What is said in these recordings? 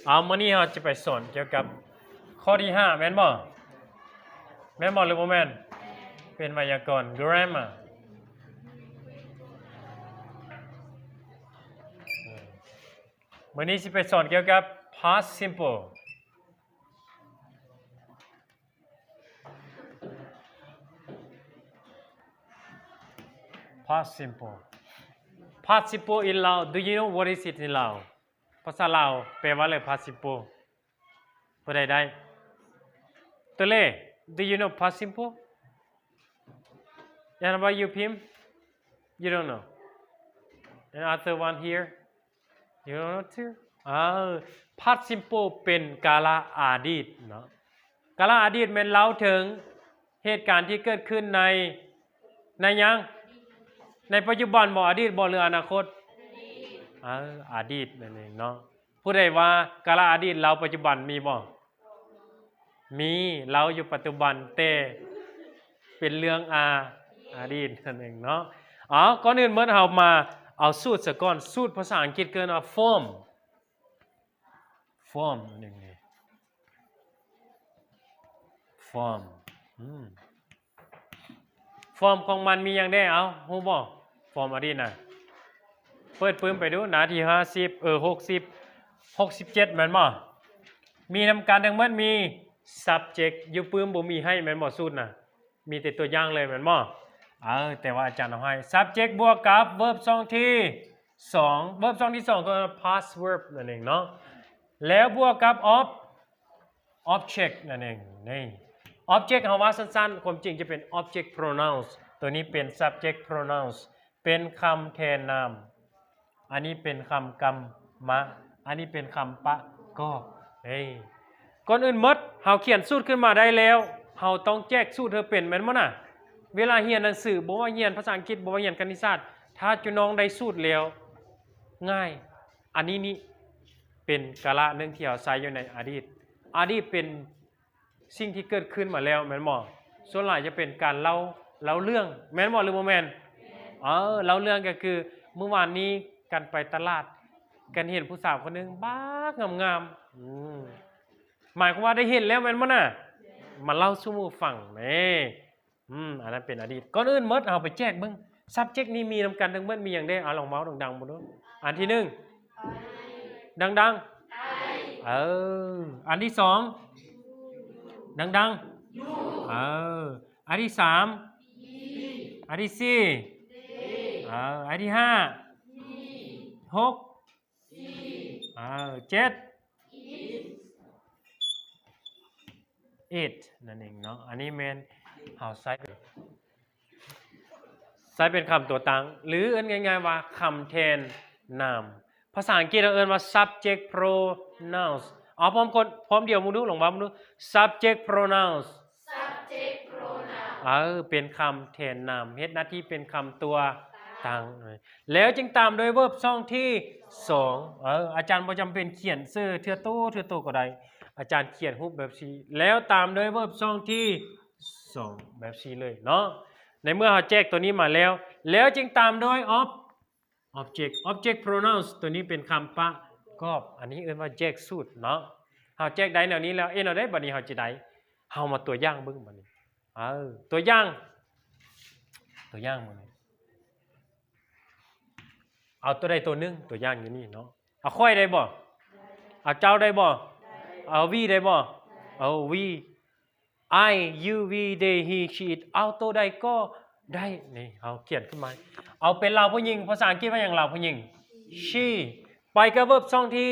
ເອົາ ມື້ນີ້ເຮົາຈະໄປສອນກ່ຽວກັບຂໍ້ທີຫ້າ ແມ່ນບໍ່? ແມ່ນບໍ່ ຫຼືບໍ່ແມ່ນ? ເປັນໄວຍາກອນ grammar. ມື້ນີ້ຊິໄປສອນກ່ຽວກັບ past simple. Past simple. Past simple in Lao. Do you know what is it in Lao? ພາສາລາວແປວ່າເລີຍ past simple. ຜູ້ໃດໄດ້? ໂຕເລ Do you know past simple? And what about you, Pim? You don't know? And other one here? You don't know too? ເອີ past simple ເປັນກາລະອະດີດເນາະ. ກາລະອະດີດແມ່ນເລົ່າເຖິງເຫດການທີ່ເກີດຂຶ້ນໃນ ໃນຫຍັງ? ໃນປັດຈຸບັນບໍ? ອະດີດບໍ ຫຼືອະນາຄົດ? ເອີ ອະດີດນັ້ນເອງເນາະ. ຜູ້ໃດວ່າກາລະອະດີດເລົ່າປັດຈຸບັນມີບໍ່? ມີ ເລົ່າຢູ່ປັດຈຸບັນ ແຕ່ເປັນເລື່ອງອາ ອະດີດນັ້ນເອງເນາະ. ເອົາ ກ່ອນອື່ນໝົດເຮົາມາເອົາສູດສາກ່ອນ. ສູດພາສາອັງກິດເອີ້ນວ່າ form. Form ນັ້ນເອງນີ້ form. ອືມ form ຂອງມັນມີຫຍັງແດ່? ເອົ້າ ຮູ້ບໍ່? Form ອະດີດນະ ເປີດປຶ້ມໄປດູ ໜ້າທີຫ້າສິບ ເອີ ຫົກສິບ ຫົກສິບເຈັດ ແມ່ນບໍ່? ມີນຳກັນທັງໝົດ ມີ subject ຢູ່ປຶ້ມບໍ່ມີໃຫ້ແມ່ນບໍ່? ສູດນະ ມີແຕ່ຕົວຢ່າງເລີຍແມ່ນບໍ່? ເອີ ແຕ່ວ່າອາຈານເອົາໃຫ້ subject ບວກກັບ verb ຊ່ອງທີສອງ verb ຊ່ອງທີສອງກໍ past verb ນັ້ນເອງເນາະ ແລ້ວບວກກັບ ob object ນັ້ນເອງ. ນີ້ object ເຮົາວ່າສັ້ນໆ ຄວາມຈິງຈະເປັນ object pronouns. ໂຕນີ້ເປັນ subject pronouns ເປັນຄຳແທນນາມ. ອັນນີ້ເປັນຄຳກຳມະ ອັນນີ້ເປັນຄຳປະກອບ. ເອີ ກ່ອນອື່ນໝົດ ເຮົາຂຽນສູດຂຶ້ນມາໄດ້ແລ້ວ ເຮົາຕ້ອງແຈກສູດໃຫ້ເປັນແມ່ນບໍ່ນະ? ເວລາຮຽນໜັງສື ບໍ່ວ່າຮຽນພາສາອັງກິດ ບໍ່ວ່າຮຽນຄະນິດສາດ ຖ້າຈຸນ້ອງໄດ້ສູດແລ້ວ ງ່າຍ. ອັນນີ້ນີ້ ເປັນກາລະໜຶ່ງທີ່ເຮົາໃຊ້ຢູ່ໃນອະດີດ. ອະດີດເປັນສິ່ງທີ່ເກີດຂຶ້ນມາແລ້ວແມ່ນບໍ່? ສ່ວນຫຼາຍຈະເປັນການເລົ່າ ເລົ່າເລື່ອງ ແມ່ນບໍ່ ຫຼືບໍ່ແມ່ນ? ເອີ ເລົ່າເລື່ອງກໍຄື ມື້ວານນີ້ກັນໄປຕະຫຼາດ ກັນເຫັນຜູ້ສາວຄົນໜຶ່ງບັກງາມໆ ອືມ ໝາຍຄວາມວ່າໄດ້ເຫັນແລ້ວແມ່ນບໍ່ນະ? ມາເລົ່າສູ່ໝູ່ຟັງ ນີ້ ອືມ ອັນນັ້ນເປັນອະດີດ. ກ່ອນອື່ນໝົດ ເຮົາໄປແຈກເບິ່ງ subject ນີ້ມີນຳກັນທັງໝົດມີຫຍັງແດ່? ເອົາ ລອງເວົ້າດັງໆເບິ່ງດູ. ອັນທີໜຶ່ງ ດັງໆ ເອີ ອັນທີສອງ ດັງໆ ເອີ ອັນທີສາມ ອັນທີສີ່ ເອີ ອັນທີຫ້າ ຫົກ ເອີ ເຈັດ eight ນັ້ນເອງເນາະ. ອັນນີ້ແມ່ນເຮົາໃຊ້ ໃຊ້ເປັນຄຳຕົວຕັ້ງ ຫຼືເອີ້ນງ່າຍໆວ່າຄຳແທນນາມ. ພາສາອັງກິດເຮົາເອີ້ນວ່າ subject pronouns. ເອົາ ພ້ອມຄົນ ພ້ອມດຽວເບິ່ງດູ ລອງເວົ້າເບິ່ງດູ subject pronouns. Subject pronoun. ເອີ ເປັນຄຳແທນນາມ ເຮັດໜ້າທີ່ເປັນຄຳຕົວຕັ້ງ ແລ້ວຈຶ່ງຕາມດ້ວຍ verb ຊ່ອງທີສອງ. ເອີ ອາຈານບໍ່ຈຳເປັນຂຽນຊື່ເທື່ອໂຕເທື່ອໂຕກໍໄດ້ ອາຈານຂຽນຮູບແບບຊີ້ ແລ້ວຕາມດ້ວຍ verb ຊ່ອງທີສອງ ແບບຊີ້ເລີຍເນາະ. ໃນເມື່ອເຮົາແຈກຕົວນີ້ມາແລ້ວ ແລ້ວຈຶ່ງຕາມດ້ວຍ ob object object pronouns ຕົວນີ້ເປັນຄຳປະກອບ. ອັນນີ້ເອີ້ນວ່າແຈກສູດເນາະ. ເຮົາແຈກໄດ້ແນວນີ້ແລ້ວ ເອີ ແນວໃດບັດນີ້ເຮົາຈະໄດ້? ເຮົາມາຕົວຢ່າງເບິ່ງບັດນີ້. ເອີ ຕົວຢ່າງ ຕົວຢ່າງບັດນີ້ ເອົາຕົວໃດຕົວໜຶ່ງ ຕົວຢ່າງຢູ່ນີ້ເນາະ. ເອົາຂ້ອຍໄດ້ບໍ່? ເອົາເຈົ້າໄດ້ບໍ່? ເອົາ we ໄດ້ບໍ່? ເອົາ we I you we they he she it ເອົາໂຕໃດກໍໄດ້. ນີ້ເຮົາຂຽນຂຶ້ນມາ ເອົາເປັນລາວຜູ້ຍິງ. ພາສາອັງກິດວ່າຫຍັງ? ລາວຜູ້ຍິງ she. ໄປກັບ verb ຊ່ອງທີ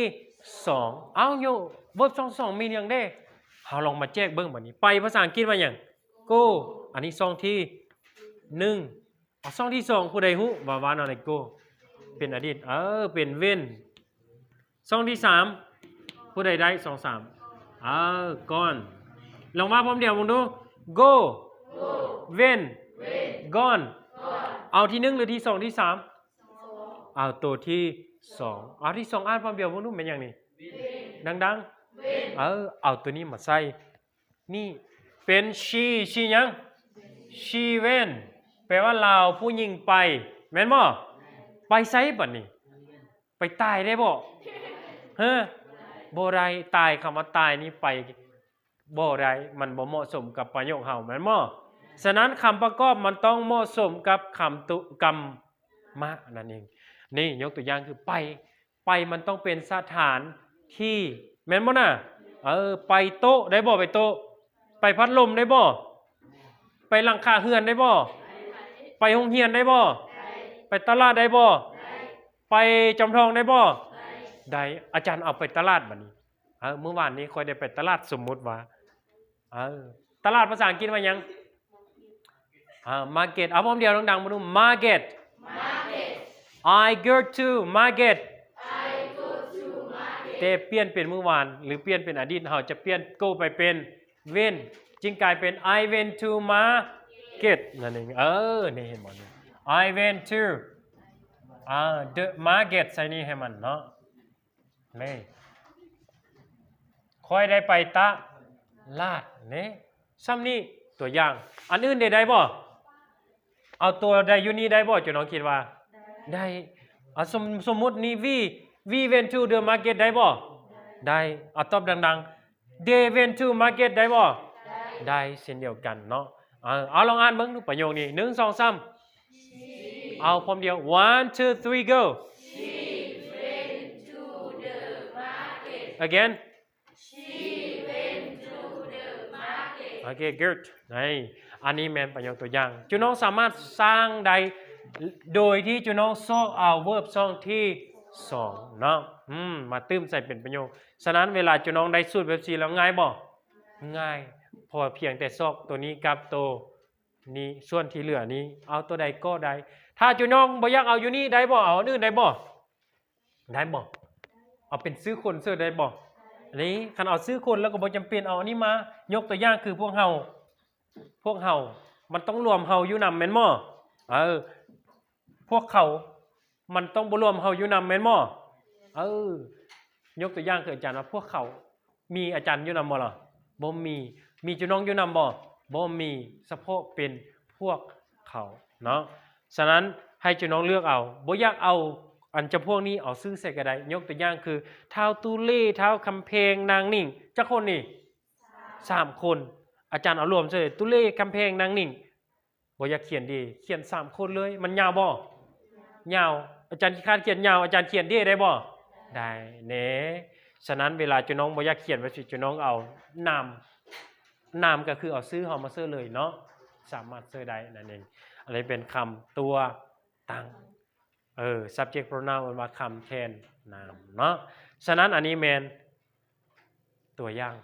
ສອງ. ເອົາໂຍ verb ຊ່ອງສອງມີຫຍັງເດ້? ເຮົາລອງມາແຈກເບິ່ງບັດນີ້. ໄປພາສາອັງກິດວ່າຫຍັງ? go. ອັນນີ້ຊ່ອງທີໜຶ່ງ. ເອົາ ຊ່ອງທີສອງ ຜູ້ໃດຮູ້ວ່າ ວ່າແນວໃດ? go ເປັນອະດີດ ເອີ ເປັນ went. ຊ່ອງທີສາມ ຜູ້ໃດໄດ້? ຊ່ອງສາມ ເອີ gone. ລອງວ່າພ້ອມດຽວເບິ່ງດູ go went gone. ເອົາທີໜຶ່ງ ຫຼືທີສອງ ທີສາມ? ເອົາໂຕທີສອງ. ເອົາທີສອງ ອ່ານພ້ອມດຽວເບິ່ງດູ ແມ່ນຫຍັງນີ້? ດັງໆ ເອີ ເອົາໂຕນີ້ມາໃສ່. ນີ້ເປັນ she she ຫຍັງ? she went ແປວ່າລາວຜູ້ຍິງໄປ ແມ່ນບໍ່? ໄປໃສບັດນີ້? ໄປຕາຍໄດ້ບໍ່? ເຮີ ບໍ່ ບໍ່ໄດ້. ຕາຍ, ຄຳວ່າຕາຍນີ້ໄປບໍ່ໄດ້, ມັນບໍ່ເໝາະສົມກັບປະໂຫຍກເຮົາ, ແມ່ນບໍ່? ສະນັ້ນຄຳປະກອບມັນຕ້ອງເໝາະສົມກັບຄຳຕຸ ກຳມະນັ້ນເອງ. ນີ້ຍົກຕົວຢ່າງຄືໄປ, ໄປມັນຕ້ອງເປັນສະຖານທີ່, ແມ່ນບໍ່ນະ? ເອີ, ໄປໂຕະໄດ້ບໍ່? ໄປໂຕະ, ໄປພັດລົມໄດ້ບໍ່? ໄປຫຼັງຄາເຮືອນໄດ້ບໍ່? ໄປໂຮງຮຽນໄດ້ບໍ່? ໄປຕະຫຼາດໄດ້ບໍ່? ໄປຈອມທອງໄດ້ບໍ່? ໄດ້. ອາຈານເອົາໄປຕະຫຼາດບັດນີ້. ເອີ, ມື້ວານນີ້ຂ້ອຍໄດ້ໄປຕະຫຼາດ, ສົມມຸດວ່າ, ເອີ, ຕະຫຼາດພາສາອັງກິດວ່າຫຍັງ? ເອີ, market. ເອົາ ພ້ອມດຽວ ດັງໆ ມາດູ. Market. Market. I go to market. I go to market. ແຕ່ປ່ຽນເປັນມື້ວານ ຫຼື ປ່ຽນເປັນອະດີດ, ເຮົາຈະປ່ຽນ go ໄປເປັນ went, ຈຶ່ງກາຍເປັນ I went to market ນັ້ນເອງ. ເອີ, ນີ້ເຫັນບໍ່ນີ້? I went to, ອ່າ, the market. ໃສ່ນີ້ໃຫ້ມັນເນາະ. ນີ້ ຂ້ອຍໄດ້ໄປຕະຫຼາດ. ນີ້ ຊ່ຳນີ້ ຕົວຢ່າງ. ອັນອື່ນໄດ້ ໄດ້ບໍ່? ເອົາຕົວໃດຢູ່ນີ້ໄດ້ບໍ່? ເຈົ້ານ້ອງຄິດວ່າໄດ້. ເອົາ ສົມ ສົມມຸດນີ້ we, we went to the market ໄດ້ບໍ່? ໄດ້. ເອົາ ຕອບດັງໆ. They went to market ໄດ້ບໍ່? ໄດ້ ໄດ້ເຊັ່ນດຽວກັນເນາະ. ເອົາ ເອົາ ລອງອ່ານເບິ່ງດູປະໂຫຍກນີ້ ໜຶ່ງ ສອງ ສາມ. ເອົາ ພ້ອມດຽວ one two three go. She went to the market. Again. She went to the market. Okay, good. ນີ້ ອັນນີ້ແມ່ນປະໂຫຍກຕົວຢ່າງ. ເຈົ້ານ້ອງສາມາດສ້າງໄດ້ ໂດຍທີ່ເຈົ້ານ້ອງຊອກເອົາ verb ຊ່ອງທີສອງເນາະ ອືມ ມາຕື່ມໃສ່ເປັນປະໂຫຍກ. ສະນັ້ນເວລາເຈົ້ານ້ອງໄດ້ສູດແບບຊີ້ແລ້ວ ງ່າຍບໍ່? ງ່າຍ. ເພາະວ່າພຽງແຕ່ຊອກໂຕນີ້ກັບໂຕນີ້ ສ່ວນທີ່ເຫຼືອນີ້ເອົາໂຕໃດກໍໄດ້. ຖ້າເຈົ້ານ້ອງບໍ່ຢາກເອົາຢູ່ນີ້ໄດ້ບໍ່? ເອົາອັນອື່ນໄດ້ບໍ່? ໄດ້ບໍ່? ເອົາເປັນຊື່ຄົນເສີໄດ້ບໍ່? ນີ້ ຄັນເອົາຊື່ຄົນແລ້ວກໍບໍ່ຈຳເປັນເອົາອັນນີ້ມາ. ຍົກຕົວຢ່າງຄືພວກເຮົາ, ພວກເຮົາ ມັນຕ້ອງລວມເຮົາຢູ່ນຳແມ່ນບໍ່? ເອີ, ພວກເຂົາ ມັນຕ້ອງບໍ່ລວມເຮົາຢູ່ນຳແມ່ນບໍ່? ເອີ, ຍົກຕົວຢ່າງຄືອາຈານວ່າພວກເຂົາ ມີອາຈານຢູ່ນຳບໍ່ລະ? ບໍ່ມີ. ມີເຈົ້ານ້ອງຢູ່ນຳບໍ່? ບໍ່ມີ. ສະເພາະເປັນພວກເຂົາເນາະ. ສະນັ້ນໃຫ້ເຈົ້ານ້ອງເລືອກເອົາ, ບໍ່ຢາກເອົາອັນຈຳພວກນີ້ ເອົາຊື່ໃສ່ກໍໄດ້. ຍົກຕົວຢ່າງຄື ທ້າວຕູເຫຼ, ທ້າວຄຳແພງ, ນາງໜິງ. ຈັກຄົນນີ້? ສາມຄົນ. ອາຈານເອົາລວມໃສ່ເລີຍ, ຕູເຫຼ, ຄຳແພງ, ນາງໜິງ. ບໍ່ຢາກຂຽນເດ, ຂຽນສາມຄົນເລີຍ. ມັນຍາວບໍ່? ຍາວ. ອາຈານຂີ້ຄ້ານຂຽນຍາວ, ອາຈານຂຽນເດໄດ້ບໍ່? ໄດ້ເນ. ສະນັ້ນເວລາເຈົ້ານ້ອງບໍ່ຢາກຂຽນແບບຊີ້ ເຈົ້ານ້ອງເອົານາມ, ນາມກໍຄືເອົາຊື່ເຮົາມາໃສ່ເລີຍເນາະ, ສາມາດໃສ່ໄດ້ນັ້ນເອງ. ອັນນີ້ເປັນຄຳຕົວຕັ້ງ. ເອີ, subject pronoun ເອີ້ນວ່າຄຳແທນນາມເນາະ. ສະນັ້ນອັນນີ້ແມ່ນຕົວຢ່າງ,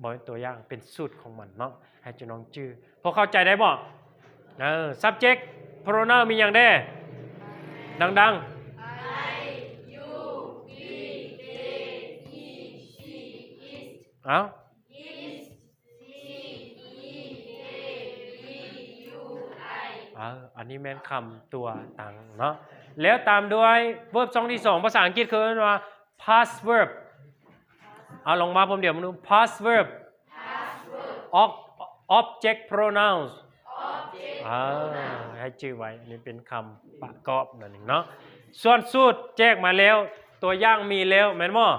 ບໍ່ແມ່ນຕົວຢ່າງ, ເປັນສູດຂອງມັນເນາະ, ໃຫ້ເຈົ້ານ້ອງຈື່. ພໍເຂົ້າໃຈໄດ້ບໍ່? ເອີ, subject pronoun ມີຫຍັງແດ່? ດັງໆ. I, you, we, they, he, she, it. ເອົ້າ. Is, she, he, they, we, you, I. ເອີ, ອັນນີ້ແມ່ນຄຳຕົວຕັ້ງເນາະ. ແລ້ວຕາມດ້ວຍ verb ຊ່ອງທີສອງ ພາສາອັງກິດເຂົາເອີ້ນວ່າ past verb. ເອົາ ລອງມາພ້ອມດຽວມາດູ past verb. Past verb. Ob-, object pronouns. Object ເອີ, pronouns. ໃຫ້ຈື່ໄວ້, ອັນນີ້ເປັນຄຳປະກອບນັ້ນເອງເນາະ. ສ່ວນສູດແຈກມາແລ້ວ, ຕົວຢ່າງມີແລ້ວ, ແມ່ນບໍ່?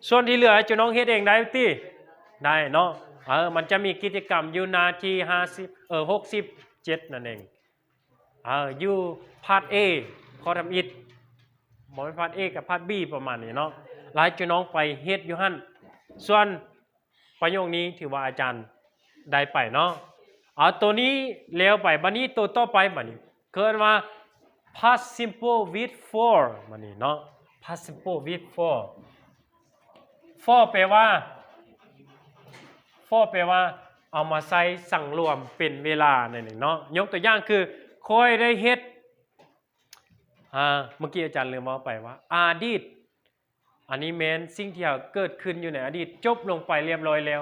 ສ່ວນທີ່ເຫຼືອໃຫ້ເຈົ້ານ້ອງເຮັດເອງໄດ້ຕິ? ໄດ້ເນາະ. ເອີ, ມັນຈະມີກິດຈະກຳຢູ່ໜ້າທີຫ້າສິບ, ເອີ, ຫົກສິບເຈັດນັ້ນເອງ. ເອີ, ຢູ່ part A ຂໍ້ທຳອິດ, ບໍ່ແມ່ນ part A ກັບ part B ປະມານນີ້ເນາະ. ແລ້ວໃຫ້ເຈົ້ານ້ອງໄປເຮັດຢູ່ຫັ້ນ. ສ່ວນປະໂຫຍກນີ້ຖືວ່າອາຈານໄດ້ໄປເນາະ. ເອົາ ໂຕນີ້ແລ້ວໄປ, ບັດນີ້ໂຕຕໍ່ໄປ, ບັດນີ້ເອີ້ນວ່າ past simple with for ບັດນີ້ເນາະ, past simple with for. For ແປວ່າ, for ແປວ່າເອົາມາໃຊ້ສັງລວມເປັນເວລານັ້ນເອງເນາະ. ຍົກຕົວຢ່າງຄື ຂ້ອຍໄດ້ເຮັດ, ອ່າ, ເມື່ອກີ້ອາຈານລືມເວົ້າໄປວ່າ ອະດີດ, ອັນນີ້ແມ່ນສິ່ງທີ່ເກີດຂຶ້ນຢູ່ໃນອະດີດ, ຈົບລົງໄປລຽບຮ້ອຍແລ້ວ,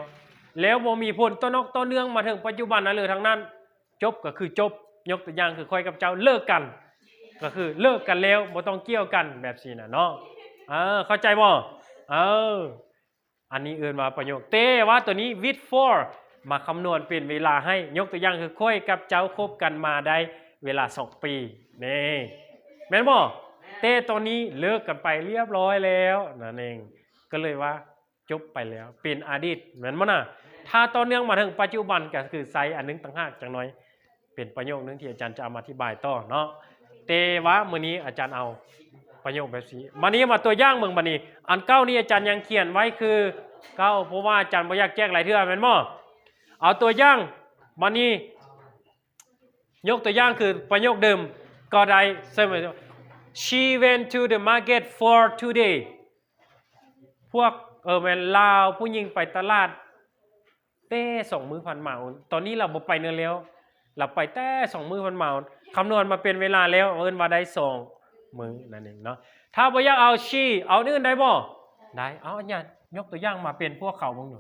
ແລ້ວບໍ່ມີຜົນຕໍ່ນອກຕໍ່ເນື່ອງມາເຖິງປັດຈຸບັນນັ້ນເລີຍທັງນັ້ນ. ຈົບກໍຄືຈົບ. ຍົກຕົວຢ່າງຄື ຂ້ອຍກັບເຈົ້າເລີກກັນ, ກໍຄືເລີກກັນແລ້ວ, ບໍ່ຕ້ອງກ່ຽວກັນ, ແບບຊີ້ນະເນາະ. ເອີ, ເຂົ້າໃຈບໍ່? ເອີ, ອັນນີ້ເອີ້ນວ່າປະໂຫຍກ. ແຕ່ວ່າໂຕນີ້ with for ມາຄຳນວນເປັນເວລາໃຫ້. ຍົກຕົວຢ່າງຄື ຂ້ອຍກັບເຈົ້າຄົບກັນມາໄດ້ເວລາສອງປີ. ນີ້, ແມ່ນບໍ່? ແຕ່ຕອນນີ້ເລີກກັນໄປລຽບຮ້ອຍແລ້ວນັ້ນເອງ. ກໍເລີຍວ່າ ຈົບໄປແລ້ວ ເປັນອະດີດ ແມ່ນບໍ່ນະ? ຖ້າຕໍ່ເນື່ອງມາເຖິງປັດຈຸບັນ ກໍຄືໃຊ້ອັນໜຶ່ງຕ່າງຫາກຈັກໜ່ອຍ ເປັນປະໂຫຍກໜຶ່ງທີ່ອາຈານຈະເອົາມາອະທິບາຍຕໍ່ເນາະ. ແຕ່ວ່າມື້ນີ້ອາຈານເອົາປະໂຫຍກແບບຊີ້. ບາດນີ້ມາຕົວຢ່າງເບິ່ງບາດນີ້. ອັນເກົ່ານີ້ອາຈານຍັງຂຽນໄວ້ຄືເກົ່າ ເພາະວ່າອາຈານບໍ່ຢາກແຈກຫຼາຍເທື່ອ ແມ່ນບໍ່? ເອົາຕົວຢ່າງບາດນີ້. ຍົກຕົວຢ່າງຄືປະໂຫຍກເດີມກໍໄດ້ She went to the market for today. ພວກ ເອີ ແມ່ນລາວຜູ້ຍິງໄປຕະຫຼາດແຕ່ສອງມື້ຜ່ານມາ. ຕອນນີ້ລາວບໍ່ໄປເນີແລ້ວ ລາວໄປແຕ່ສອງມື້ຜ່ານມາ. ຄຳນວນມາເປັນເວລາແລ້ວ ເອີ້ນວ່າໄດ້ສອງມື້ນັ້ນເອງເນາະ. ຖ້າບໍ່ຢາກເອົາ she ເອົາອັນອື່ນໄດ້ບໍ່? ໄດ້. ເອົາອັນຫຍັງ? ຍົກຕົວຢ່າງມາເປັນພວກເຂົາເບິ່ງດູ.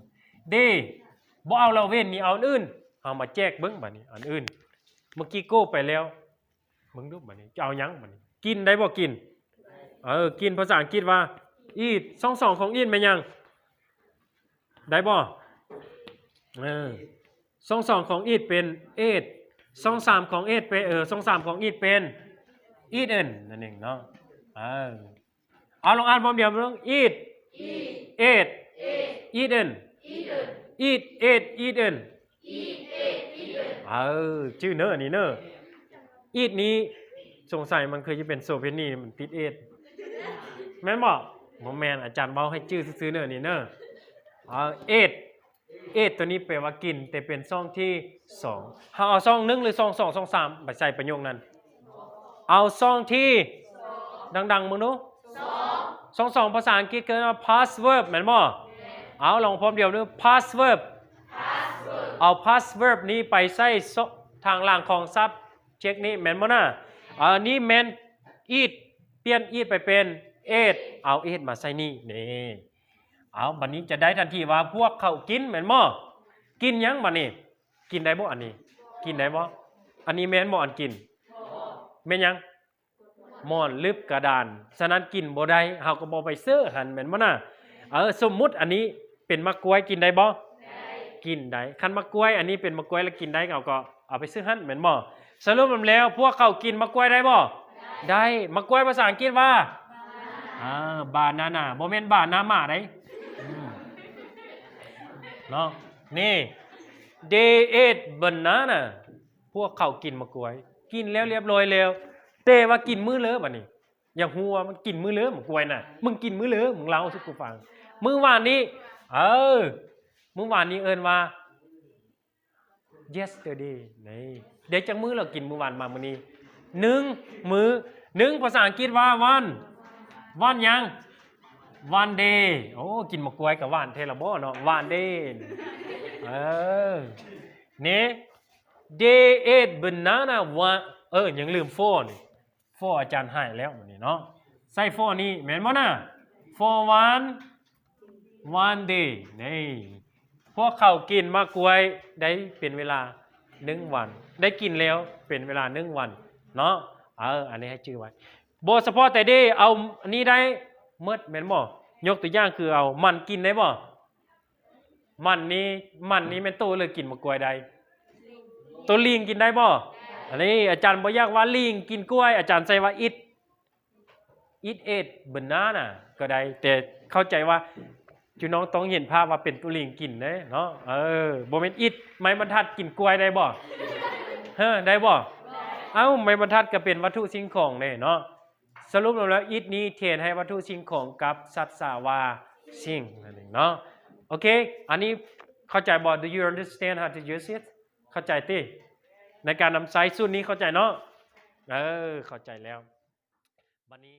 They ບໍ່ເອົາລະເວັ້ນນີ້ ເອົາອັນອື່ນ. ເອົາມາແຈກເບິ່ງບາດນີ້ ອັນອື່ນ. ເມື່ອກີ້ go ໄປແລ້ວ ເບິ່ງດູບາດນີ້ ຈະເອົາຫຍັງບາດນີ້? ກິນໄດ້ບໍ່? ກິນ ເອີ ກິນ ພາສາອັງກິດວ່າ eat. ຊ່ອງສອງຂອງ eat ແມ່ນຫຍັງ? ໄດ້ບໍ່? ເອີ ຊ່ອງສອງຂອງ eat ເປັນ ate. ຊ່ອງສາມຂອງ ate ເປັນ ເອີ ຊ່ອງສາມຂອງ eat ເປັນ eaten ນັ້ນເອງເນາະ. ເອີ ເອົາ ລອງອ່ານພ້ອມດຽວເບິ່ງ. Eat, ate, eaten. Eat, ate, eaten. ເອີ ຈື່ເນີ ອັນນີ້ເນີ. eat ນີ້ສົງໄສມັນຄືຈະເປັນໂສເພນີ ມັນຕິດ ate ແມ່ນບໍ່? ບໍ່ແມ່ນ ອາຈານເວົ້າໃຫ້ຈື່ຊື່ໆເນີ ອັນນີ້ເນີ. ເອີ ate ate ຕົວນີ້ແປວ່າກິນ ແຕ່ເປັນຊ່ອງທີສອງ. ເຮົາເອົາຊ່ອງໜຶ່ງ ຫຼື ຊ່ອງສອງ ຊ່ອງສາມ ໄປໃສ່ປະໂຫຍກນັ້ນ? ເອົາຊ່ອງທີ ດັງໆເບິ່ງດູ. ຊ່ອງສອງພາສາອັງກິດເອີ້ນວ່າ past verb ແມ່ນບໍ່? ເອົາ ລອງພ້ອມດຽວດູ. past verb. ເອົາ past verb ນີ້ໄປໃສ່ທາງຫຼັງຂອງ subject ນີ້ແມ່ນບໍ່ນະ? ອັນນີ້ແມ່ນ eat ປ່ຽນ eat ໄປເປັນ ate ເອົາ ate ມາໃສ່ນີ້ ນີ້. ເອົາ ບາດນີ້ຈະໄດ້ທັນທີວ່າພວກເຂົາກິນແມ່ນບໍ່? ກິນຫຍັງບາດນີ້? ກິນໄດ້ບໍ່ອັນນີ້? ກິນໄດ້ບໍ່? ອັນນີ້ແມ່ນບໍ່ອັນກິນ? ແມ່ນຫຍັງ? ໝອນ ຫຼື ກະດານ. ສະນັ້ນກິນບໍ່ໄດ້ ເຮົາກໍບໍ່ໄປເສີຫັ້ນແມ່ນບໍ່ນະ? ເອີ ສົມມຸດອັນນີ້ເປັນໝາກກ້ວຍ ກິນໄດ້ບໍ່? ກິນໄດ້. ຄັນໝາກກ້ວຍອັນນີ້ເປັນໝາກກ້ວຍແລ້ວກິນໄດ້ ເຮົາກໍເອົາໄປເສີຫັ້ນແມ່ນບໍ່? ສະຫຼຸບນຳແລ້ວ ພວກເຂົາກິນໝາກກ້ວຍໄດ້ບໍ່? ໄດ້. ໝາກກ້ວຍພາສາອັງກິດວ່າ ອ່າ banana ບໍ່ແມ່ນ banana ໝາເດ້ ເນາະ. ນີ້ they ate banana ພວກເຂົາກິນໝາກກ້ວຍ ກິນແລ້ວລຽບຮ້ອຍແລ້ວ. ແຕ່ວ່າກິນມື້ເລີບາດນີ້? ຢາກຮູ້ວ່າມັນກິນມື້ເລີໝາກກ້ວຍນະ? ມຶງກິນມື້ເລີ ມຶງເລົ່າສູ່ກູຟັງ. ມື້ວານນີ້ ເອີ ມື້ວານນີ້ເອີ້ນວ່າ yesterday ນີ້. ໄດ້ຈັກມື້ແລ້ວ? ກິນມື້ວານມາມື້ນີ້ ໜຶ່ງມື້. ໜຶ່ງພາສາອັງກິດວ່າ one. one ຫຍັງ? one day. ໂອ້ ກິນໝາກກ້ວຍກໍຫວານແທ້ລະບໍ່ເນາະ? one day. ເອີ ນີ້ they ate banana one. ເອີ ຍັງລືມ four ນີ້. four ອາຈານຫາຍແລ້ວບາດນີ້ເນາະ. ໃສ່ four ນີ້ແມ່ນບໍ່ນະ? four one one day ນີ້. ພວກເຂົາກິນໝາກກ້ວຍໄດ້ເປັນເວລາໜຶ່ງວັນ ໄດ້ກິນແລ້ວເປັນເວລາໜຶ່ງວັນເນາະ. ເອີ ອັນນີ້ໃຫ້ຈື່ໄວ້. ບໍ່ສະເພາະແຕ່ day ເອົາອັນນີ້ໄດ້ໝົດແມ່ນບໍ່? ຍົກຕົວຢ່າງຄືເອົາມັນ ກິນໄດ້ບໍ່? ມັນນີ້ ມັນນີ້ແມ່ນໂຕເລີຍກິນໝາກກ້ວຍໄດ້? ໂຕລີງກິນໄດ້ບໍ່? ອັນນີ້ອາຈານບໍ່ຢາກວ່າລີງກິນກ້ວຍ ອາຈານໃສ່ວ່າ eat eat ate banana ກໍໄດ້. ແຕ່ເຂົ້າໃຈວ່າ ຈຸນ້ອງຕ້ອງເຫັນພາບວ່າເປັນໂຕລີງກິນເດ້ເນາະ. ເອີ ບໍ່ແມ່ນ eat ໄມ້ບັນທັດກິນກ້ວຍໄດ້ບໍ່? ເອີ ໄດ້ບໍ່? ເອົ້າ ໄມ້ບັນທັດກໍເປັນວັດຖຸສິ່ງຂອງເດ້ເນາະ. ສະຫຼຸບລົງແລ້ວ eat ນີ້ແທນໃຫ້ວັດຖຸສິ່ງຂອງກັບສັດສາວ່າສິ່ງນັ້ນເອງເນາະ. ໂອເຄ ອັນນີ້ເຂົ້າໃຈບໍ່? Do you understand how to use it? ເຂົ້າໃຈຕິ? ໃນການນຳໃຊ້ສູດນີ້ເຂົ້າໃຈເນາະ? ເອີ ເຂົ້າໃຈແລ້ວ. ບັດນີ້